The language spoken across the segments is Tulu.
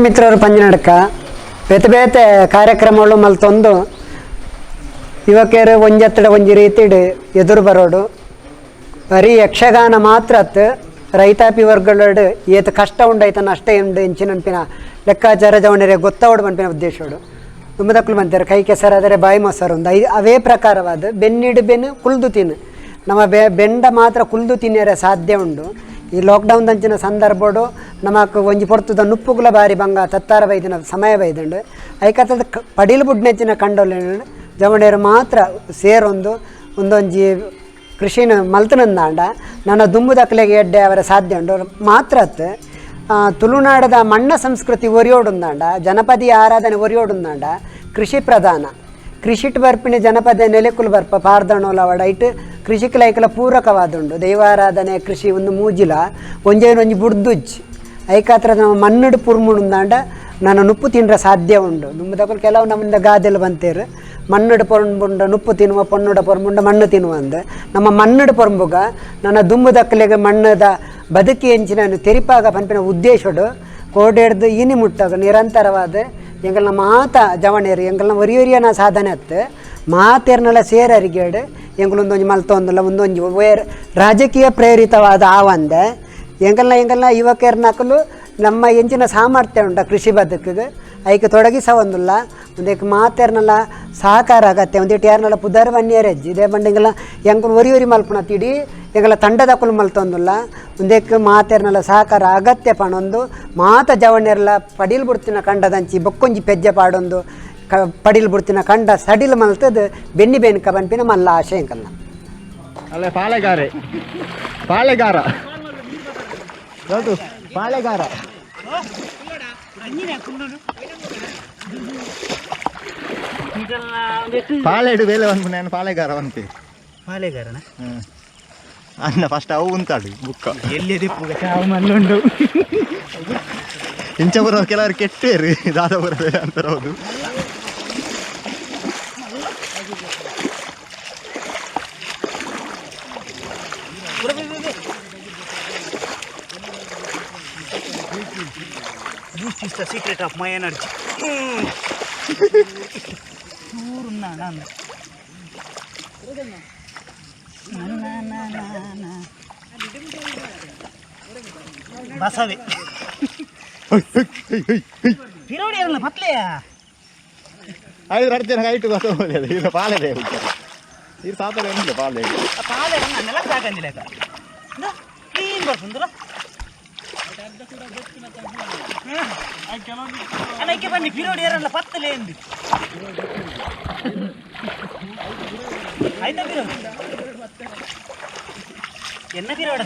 ಮಿತ್ರರು ಪಂಜಿನಡ್ಕ ಬೇತೆ ಬೇತೆ ಕಾರ್ಯಕ್ರಮಗಳು ಮಲ್ತೊಂದು ಯುವಕರು ಒಂಜತ್ತಡ ಒಂಜಿ ರೀತಿಡ್ ಎದುರು ಬರೋಡು. ಬರೀ ಯಕ್ಷಗಾನ ಮಾತ್ರ ಅತ್, ರೈತಾಪಿ ವರ್ಗಗಳೋಡು ಏತ್ ಕಷ್ಟ ಉಂಡೈತ ನಷ್ಟ ಉಂಡು ಎಂಚಿನ ಲೆಕ್ಕಾಚಾರ ಜವಣರೆ ಗೊತ್ತಾವಡು ಪನ್ಪಿನ ಉದ್ದೇಶೋಡು. ದುಂಬದಕ್ಕಲು ಬಂತಾರೆ ಕೈ ಕೆಸರಾದರೆ ಬಾಯಿ ಮೊಸರು ಒಂದು ಅವೇ ಪ್ರಕಾರವಾದ ಬೆನ್ನಿಡು ಬೆನ್ನು ಕುಲ್ದು ತಿನ್ನು, ನಮ್ಮ ಬೆಂಡ ಮಾತ್ರ ಕುಲ್ದು ತಿನ್ನಿಯರೆ ಸಾಧ್ಯ ಉಂಡು. ಈ ಲಾಕ್ಡೌನ್ ದಂಚಿನ ಸಂದರ್ಭಡು ನಮಕ್ ಒಂಜಿ ಪೊರ್ತುದ ನುಪ್ಪುಗುಲ ಬಾರಿ ಬಂಗ ತತ್ತಾರ ಬೈದಿನ ಸಮಯ ಬೈದುಂಡು. ಐಕತ್ತದ ಪಡಿಲು ಬುಡ್ನೆಚ್ಚಿನ ಕಂಡೊಲೆ ಜವಣೇರು ಮಾತ್ರ ಸೇರೊಂದು ಒಂದೊಂಜಿ ಕೃಷಿನ ಮಲ್ತನಂದಾಂಡ ನನ್ನ ದುಂಬುದಕ್ಲೆಗೆ ಎಡ್ಡೆ ಅವರ ಸಾಧ್ಯ ಉಂಡು ಮಾತ್ರ ಅತ್. ತುಳುನಾಡದ ಮಣ್ಣ ಸಂಸ್ಕೃತಿ ಒರಿಯೋಡುಂದಾಂಡ, ಜನಪದೀಯ ಆರಾಧನೆ ಒರಿಯೋಡುಂದಾಂಡ, ಕೃಷಿ ಪ್ರಧಾನ ಕೃಷಿಟ್ ಬರ್ಪಿಣಿ ಜನಪದ ನೆಲೆಕುಲು ಬರ್ಪ ಪಾರ್ದಣೋಲವಡ ಇಟ್ಟು ಕೃಷಿಕಲೈಕಲ ಪೂರಕವಾದುಂಡು. ದೈವಾರಾಧನೆ ಕೃಷಿ ಒಂದು ಮೂಜಿಲ ಒಂಜೇನೊಂಜಿ ಬುಡ್ದುಜ್ಜಿ ಐಕಾತ್ರ ನಮ್ಮ ಮಣ್ಣುಡು ಪುರ್ಮುಂದಾಂಡ ನನ್ನ ನುಪ್ಪು ತಿಂಡ್ರೆ ಸಾಧ್ಯ ಉಂಡು. ದುಂಬುದಕುಲು ಕೆಲವು ನಮ್ಮಿಂದ ಗಾದೆಲು ಬಂತೇರು, ಮಣ್ಣುಡು ಪೊರ್ಂಬುಂಡ ನುಪ್ಪು ತಿನ್ನುವ, ಪೊನ್ನುಡ ಪೊರ್ಂಬುಂಡ ಮಣ್ಣು ತಿನ್ನುವ ಅಂದ್. ನಮ್ಮ ಮಣ್ಣುಡು ಪೊರ್ಂಬುಗ ನನ್ನ ದುಂಬುದಕ್ಕಲೆಗೆ ಮಣ್ಣದ ಬದುಕಿ ಎಂಚಿನ ತೆರಿಪಾಗ ಪನ್ಪಿನ ಉದ್ದೇಶಡು ಕೋಡೆಡ್ದು ಇನಿ ಮುಟ್ಟಾಗ ನಿರಂತರವಾದ ಎಂಗಲ್ನ ಮಾತ ಜವಣೇರು ಎಂಗಲ್ನ ಒರಿಯೊರಿಯನ ಸಾಧನೆ ಅತ್ತು ಮಾತೇರ್ನೆಲ್ಲ ಸೇರರಿಗೇಡು ಎಂಗುಲೊಂದೊಂಜಿ ಮಲ್ತೊಂದುಲ್ಲ ಒಂದೊಂಜಿ ವೇರ್ ರಾಜಕೀಯ ಪ್ರೇರಿತವಾದ ಆವಂದೆ ಎಂಗಲ್ನ ಎಂಗಲ್ನ ಯುವಕರ್ನಕಲು ನಮ್ಮ ಎಂಚಿನ ಸಾಮರ್ಥ್ಯ ಉಂಟ ಕೃಷಿ ಬದುಕಿಗೆ ಐಕ್ ತೊಡಗಿಸವೊಂದುಲ್ಲ. ಒಂದೇಕ್ ಮಾತೆರ್ನಲ್ಲ ಸಹಕಾರ ಅಗತ್ಯ ಒಂದಿಟ್ಟು ಯಾರನ್ನೆಲ್ಲ ಪುದರ್ ವನ್ಯರೆಜ್ಜಿ ಇದೇ ಬಂಡಿಂಗಲ್ಲ ಎಂಕುಲು ಒರಿ ಒರಿ ಮಲ್ಪುನ ಇಡೀ ಎಂಗಲ ತಂಡದಕುಲು ಮಲ್ತೊಂದುಲ್ಲ. ಒಂದೇಕ್ ಮಾತೆರ್ನಲ್ಲ ಸಹಕಾರ ಅಗತ್ಯ ಪಣೊಂದು ಮಾತ ಜವಣ್ಯರ್ಲ ಪಡಿಲ್ ಬುಡ್ತಿನ ಕಂಡದಂಚಿ ಬೊಕ್ಕೊಂಜಿ ಪೆಜ್ಜೆ ಪಾಡೊಂದು ಪಡಿಲ್ ಬುಡ್ತಿನ ಕಂಡ ಸಡಿಲ್ ಮಲ್ತದ ಬೆನ್ನಿ ಬೆನ್ಕ ಪನ್ಪಿನ ಮಲ್ಲ ಆಶೆ ಎಂಕಲ್ನ. ಅಲ್ಲೇ ಪಾಳೆಗಾರೆ ಪಾಳೆಗಾರ ಯಾವುದು ಪಾಳೆಗಾರ ಪಾಳೆಡು ಬೇಲೆ ಒಂದು ನಾನು ಪಾಳೆಗಾರ ಅಂತೆ ಪಾಳೆಗಾರನ ಅನ್ನ ಫಸ್ಟ್ ಅವು ಉಂತಾಡು ಬುಕ್ಕ ಎಲ್ಲಿ ಚಾವು ಮಲ್ಲುಂಡು. ಇಂಚಪುರ ಕೆಲವರು ಕೆಟ್ಟೇರು ದಾದಾಪುರ ಬೇಲೆ ಅಂತಾರೆ ಹೌದು. Boost is the secret of my energy. ನಾನು ಬಸವೆ ಪಿರೋಡಿ ಅಲ್ಲ ಪತ್ಲೆಯಾ. ಐದು ಎರಡು ಜನ ಐಟು ಬಸವ ಇದು ಪಾಲೆದೆ ಇದು ಸಾತಲೆ ಉಂಟು ಪಾಲೆ. ಪಾಲೆ ನೆಲ ಸಾಕಂದಿಲ್ಲ ಕ್ಲೀನ್ ಬರ್ಪುಂದುಲ ಅಣ್ಣ ಇಕ್ಕೆ ಬನ್ನಿ ಪಿರೋಡಿ ಏರಲ್ಲ ಪತ್ತಲೆ ಎಂದು ಆಯ್ತಾ ಪಿರೋಡಿ ಎನ್ನ ಪಿರೋಡ.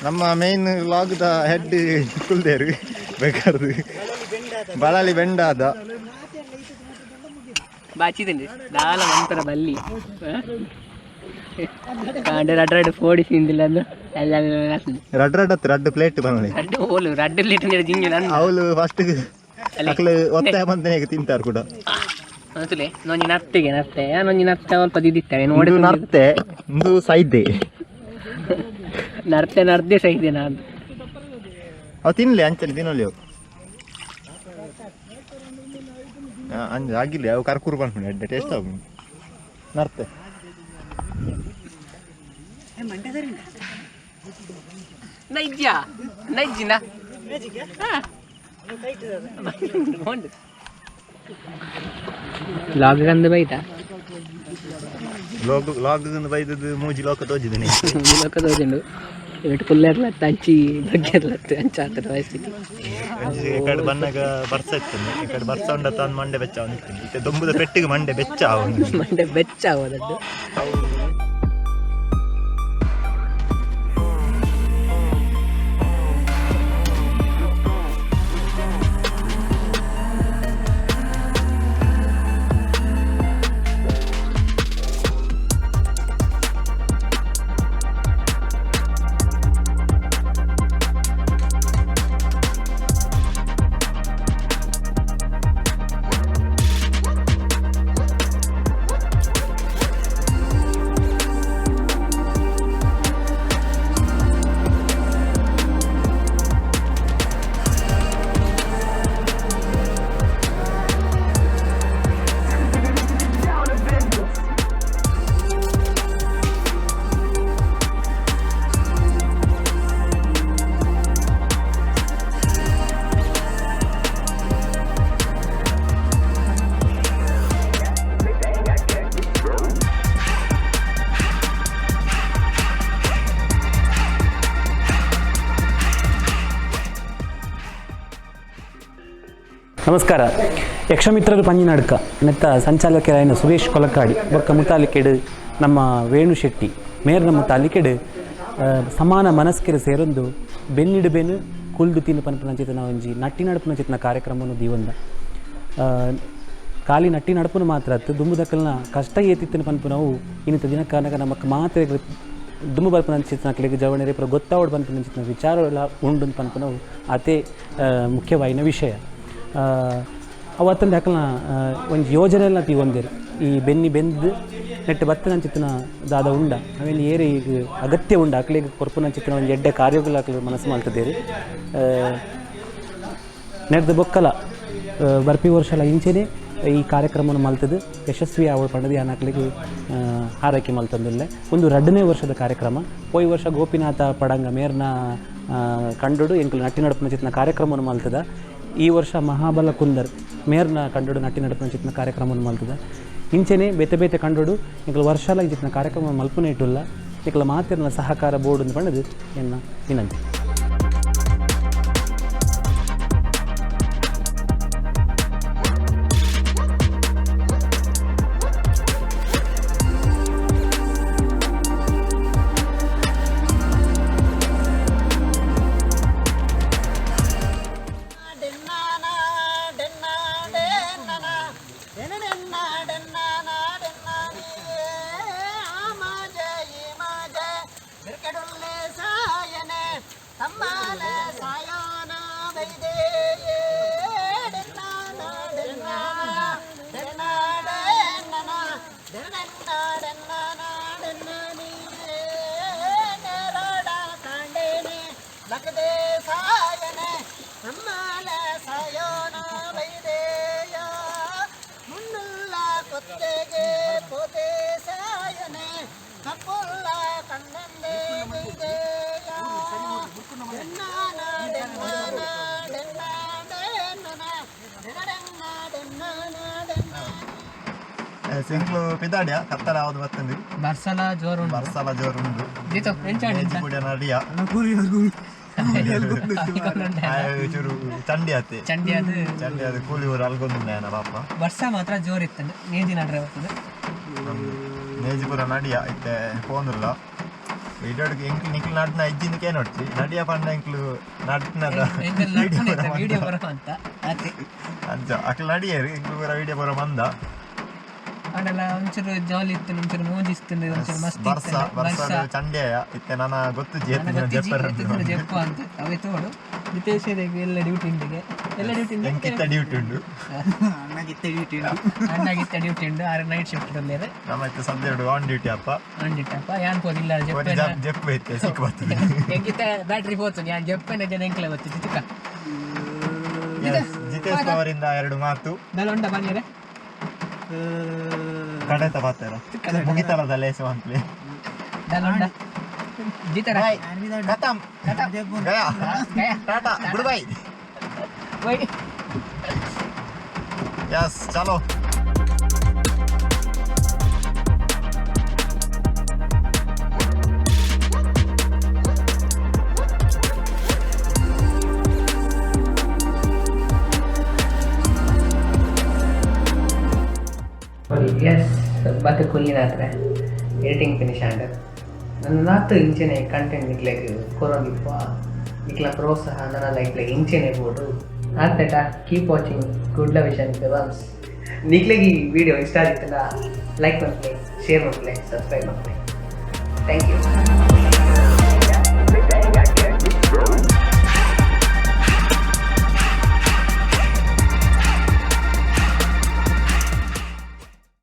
ನಮ್ಮ ಮೇನ್ ಲಾಗ್ದ ಹೆಡ್ ಕುಲ್ದೇರು ಬೇಕಾರ್ದು ಬಳಲಿ ಬೆಂಡಾದ ಬಾಚಿದಂడి ದಾಲ ಮಂತರ ಬಲ್ಲಿ ಕಾಂಡೆ ರಡ್ ರಡ್ ಫೋಡಿ ತಿಂದಿಲ್ಲ ಅಂದು ಎಲ್ಲ. ರಡ್ ರಡ್ ಹತ್ತು ರಡ್ಡು ಪ್ಲೇಟ್ ಬಂದ್ಲಿ. ರಡ್ಡು ಓಲು ರಡ್ಡು ಲೀಟರ್ ನೀರು ಜಿಂಜು ನನ್ನ. ಅವಳು ಫಸ್ಟ್ ಅಕ್ಲು ಒತ್ತಾಯ ಬಂದನೆ ತಿಂತಾರೆ ಕೂಡ. ಅಂತಲೇ ನೊಂಜಿ ನರ್ತೆಗೆ ನರ್ತೆ ನೊಂಜಿ ನರ್ತೆ ಅಲ್ಪ ದಿದ್ದಿತ್ತವೆ ನೋಡಿ. ಒಂದು ನರ್ತೆ ಒಂದು ಸೈದೆ. ನರ್ತೆ ನರ್ದೆ ಸೈದೆ ನಾನು. ಅವು ತಿನ್ಲಿ ಅಂಚನೆ ತಿನ್ನಲಿ ಅವು ಅಂಜ ಆಗಿಲ್ಲ ಅವು ಕರ್ಕೂರು ಬಂದ್ಬಿಡಿ ಅಡ್ಡೆ ಟೇಸ್ಟ್ ಆಗ ನರ್ತೆ. ನೈಜ್ಯ ನೈಜಿನ ಲಾಗ್ ಅಂದ ಬೈತಾ. ಲಾಗ್ ಲಾಗ್ ಬೈದದ್ದು ಮೂಜಿ ಲೋಕ ತೋಜಿದ್ದೀನಿ. ಲೋಕ ತೋಜುಂಡು ಇಟ್ಟು ಕುಲ್ಲೆರ್ಲತ್ತ ಅಂಚಿ ಬಗ್ಗೆರ್ಲತ್ತ ಅಂಚ ಆತದ ಪರಿಸ್ಥಿತಿ. ಈ ಕಡೆ ಬನ್ನಾಗ ಬರ್ಸ ಇತ್ತು, ಈ ಕಡೆ ಬರ್ಸ ಉಂಡ ತಾನು ಮಂಡೆ ಬೆಚ್ಚ ಅವನಿತ್ತು ಇತ್ತೆ ದೊಂಬುದ ಪೆಟ್ಟಿಗೆ ಮಂಡೆ ಬೆಚ್ಚ ಅವನು. ಮಂಡೆ ಬೆಚ್ಚ ಆಗೋದದ್ದು. ನಮಸ್ಕಾರ. ಯಕ್ಷಮಿತ್ರರು ಪಂಜಿನಡ್ಕ ನೆತ್ತ ಸಂಚಾಲಕರಾಯನ ಸುರೇಶ್ ಕೊಲಕಾಡಿ ಬೊಕ್ಕ ಮುತಾಲಿಕೆಡು ನಮ್ಮ ವೇಣು ಶೆಟ್ಟಿ ಮೇರ್ನ ಮುತಾಲಿಕೆಡು ಸಮಾನ ಮನಸ್ಕೆರೆ ಸೇರೊಂದು ಬೆನ್ನಿಡು ಬೆನ್ನು ಕುಲ್ದು ತಿನ್ನು ಪನ್ಪುನ ಚಿತನ ಒಂಜಿ ನಟ್ಟಿ ನಡಪುನ ಚಿತನ ಕಾರ್ಯಕ್ರಮವನ್ನು ದೀವಂದ ಖಾಲಿ ನಟ್ಟಿ ನಡಪುನ ಮಾತ್ರ ಅತ್ತು ದುಂಬು ದಕ್ಕಲ್ನ ಕಷ್ಟ ಏತಿತ್ತಿನ ಪನ್ಪುನವು ಇನ್ನಿತ ದಿನಕ್ಕಾನಗ ನಮಕ್ ಮಾತ್ರ ದುಂಬು ಬರ್ಪುನ ಚಿತ್ನಕ್ಲೆಗ್ ಜವಣೆರೆ ಪೂರ ಗೊತ್ತಾವಡ್ ಪನ್ಪುನ ಚಿತ್ನ ವಿಚಾರಲ ಉಂಡು ಪನ್ಪುನವು ಅತೆ ಮುಖ್ಯವಾಯಿನ ವಿಷಯ. ಅವತ್ತಂದು ಅಕಲ್ನ ಒಂಜಿ ಯೋಜನೆ ಎಲ್ಲ ತೀವೊಂದೆರ್ ಈ ಬೆನ್ನಿ ಬೆಂದು ನೆಟ್ಟು ಬತ್ತನ ಚಿತ್ತನ ದಾದ ಉಂಡ ಅವೆನ್ ಏರೆ ಈಗ ಅಗತ್ಯ ಉಂಡ ಅಕ್ಲೆಗ್ ಕೊರ್ಪುನ ಚಿತ್ತನ ಒಂಜಿ ಎಡ್ಡೆ ಕಾರ್ಯಗಳು ಅಕ್ಲು ಮನಸ್ಸು ಮಲ್ತದೇರು. ನೆಡ್ದು ಬೊಕ್ಕಲ ಬರ್ಪಿ ವರ್ಷಲ ಇಂಚೆನೆ ಈ ಕಾರ್ಯಕ್ರಮವನ್ನು ಮಲ್ತದು ಯಶಸ್ವಿ ಆವಡ್ ಪಂಡದು ಯಾನ್ ಅಕ್ಲೆಗ್ ಹಾರೈಕೆ ಮಲ್ತಂದುಲ್ಲೆ. ಒಂದು ರಡ್ಡನೇ ವರ್ಷದ ಕಾರ್ಯಕ್ರಮ. ಪೋಯಿ ವರ್ಷ ಗೋಪಿನಾಥ ಪಡಂಗ ಮೇರ್ನ ಕಂಡುಡು ಎಂಕುಲು ನಟ್ಟಿ ನಡಪುನ ಚಿತ್ನ ಕಾರ್ಯಕ್ರಮವನ್ನು ಮಲ್ತದ. ಈ ವರ್ಷ ಮಹಾಬಲ ಕುಂದರ್ ಮೇರ್ನ ಕಂಡುಡು ನಟ್ಟಿ ನಡಪುನ ಚಿತ್ನ ಕಾರ್ಯಕ್ರಮವನ್ನು ಮಲ್ತದ. ಇಂಚೆನೆ ಬೇತೆ ಬೇತೆ ಕಂಡುಡು ಎಂಕುಲು ವರ್ಷಲ ಇಂಚಿನ ಕಾರ್ಯಕ್ರಮ ಮಲ್ಪುನ ಇಟ್ಟುಲ್ಲ ಎಂಕುಲ ಮಾತೆರ್ನ ಸಹಕಾರ ಬೋರ್ಡ್ ಅಂದ್ ಪಂಡದು ಎನ್ನ ವಿನಂತಿ. ಸಿಂಕ್ಲು ಪಿದಾಡ್ಯ ಕತ್ತಲ ಯಾವ್ದು ಬರ್ತಂದು ಬರ್ಸಲ ಜೋರು ಬರ್ಸಲ ಜೋರು ಉಂಡು ಉಂಡು ನಡಿಯ ಚೂರು ಚಂಡಿ ಆತೆ ಚಂಡಿ ಅದು ಚಂಡಿ ಅದು ಕೂಲಿ ಊರು ಅಲ್ಗೊಂದು ಪಾಪ. ವರ್ಷ ಮಾತ್ರ ಜೋರು ಇತ್ತು ನೇಜಿ ನಡ್ರೆ ಬರ್ತದೆ ನೇಜಿಪುರ ನಡಿಯ ಇತ್ತೆ ಪೋನುಲ್ಲ ಇಡೋಡ್ಗೆ ಎಂಕ್ಲು ನಿಕ್ಲು ನಡ್ನ ಇಜ್ಜಿನ ನೋಡ್ತಿ ನಡಿಯ ಪಂಡ ಎಂಕ್ಲು ನಡ್ನದ ವಿಡಿಯೋ ಬರೋ ಅಂತ ಅಂಚ ಅಕ್ಲು ನಡಿಯರು ಎಂಕ್ಲು ಪೂರ ವಿಡಿಯೋ ಬರೋ ಮಂದ. ಆಂಡಲ ಒಂಚೂರು ಜಾಲಿ ಇತ್ತು, ಒಂಚೂರು ಮೋಜಿ ಇತ್ತು, ಒಂಚೂರು ಮಸ್ತಿ ಬರ್ಸ ಬರ್ಸ ಚಂಡಿಯ ಇತ್ತೆ ನನ್ನ ಗೊತ್ತು ಜೆಪ್ಪ ಅಂತ ಅವೇ ತೋಡು ಜಿತೇಶ್ ಎಲ್ಲ ಡ್ಯೂಟಿ ಉಂಡಿಗೆ ಎಲ್ಲ ಡ್ಯೂಟಿ ಎಂಕಿತ್ತ ಡ್ಯೂಟಿ ಉಂಡು ಅಣ್ಣಗಿತ್ತ ಡ್ಯೂಟಿ ಉಂಡು ಅಣ್ಣಗಿತ್ತ ಡ್ಯೂಟಿ ಉಂಡು ಆರು ನೈಟ್ ಶಿಫ್ಟ್ ಉಲ್ಲೇರು. ನಮ್ಮ ಇತ್ತೆ ಸದ್ಯ ಉಂಡು ಆನ್ ಡ್ಯೂಟಿ ಅಪ್ಪ. ಆನ್ ಡ್ಯೂಟಿ ಅಪ್ಪ ಯಾನ್ ಪೋದಿಲ್ಲ ಜೆಪ್ಪೆನ ಜೆಪ್ಪು ಇತ್ತೆ ಸಿಕ್ಕ ಬರ್ತದೆ ಎಂಕಿತ್ತ ಬ್ಯಾಟ್ರಿ ಪೋತು ಯಾನ್ ಜೆಪ್ಪೆನ ಜನ ಎಂಕ್ಲೆ ಗೊತ್ತು ಚಿಕ್ಕ. ಜಿತೇಶ್ ಅವರಿಂದ ಎರಡು ಮಾತು ದಲೊಂಡ ಬನ್ನಿರೆ ಕಡೆತ ಪಾತೆರ ಮುಗಿತಲದ ಲೇಸು ಅಂತಲೇ ದಲೊಂಡ ಜಿತರ ಖತಮ್ ಗಯಾ tata good bye bye. Yes ಚಲೋ. ಎಸ್ ಬತ್ತೆ ಕುಲ್ಲಿನಾತ್ರೆ ಎಡಿಟಿಂಗ್ ಫಿನಿಶ್ ಆಂಡ್ ನನ್ನ ನಾತು ಇಂಚೆನೆ ಕಂಟೆಂಟ್ ನಿಕ್ಲೆಗ್ ಕೊರೊಂದಿಪ್ಪ ನಿಕ್ಲ ಪ್ರೋತ್ಸಾಹ ನನ್ನ ಲೈಕ್ಲೆಗ್ ಇಂಚೆನೆ ಬೋಡು ಆತಟ. Keep watching good vision films. ನಿಕ್ಲೆಗ್ ಈ ವಿಡಿಯೋ ಇಷ್ಟ ಆಗಿತ್ತಲ್ಲ ಲೈಕ್ ಮಲ್ಪಲೆ, ಶೇರ್ ಮಲ್ಪಲೆ, ಸಬ್ಸ್ಕ್ರೈಬ್ ಮಲ್ಪಲೆ. Thank you.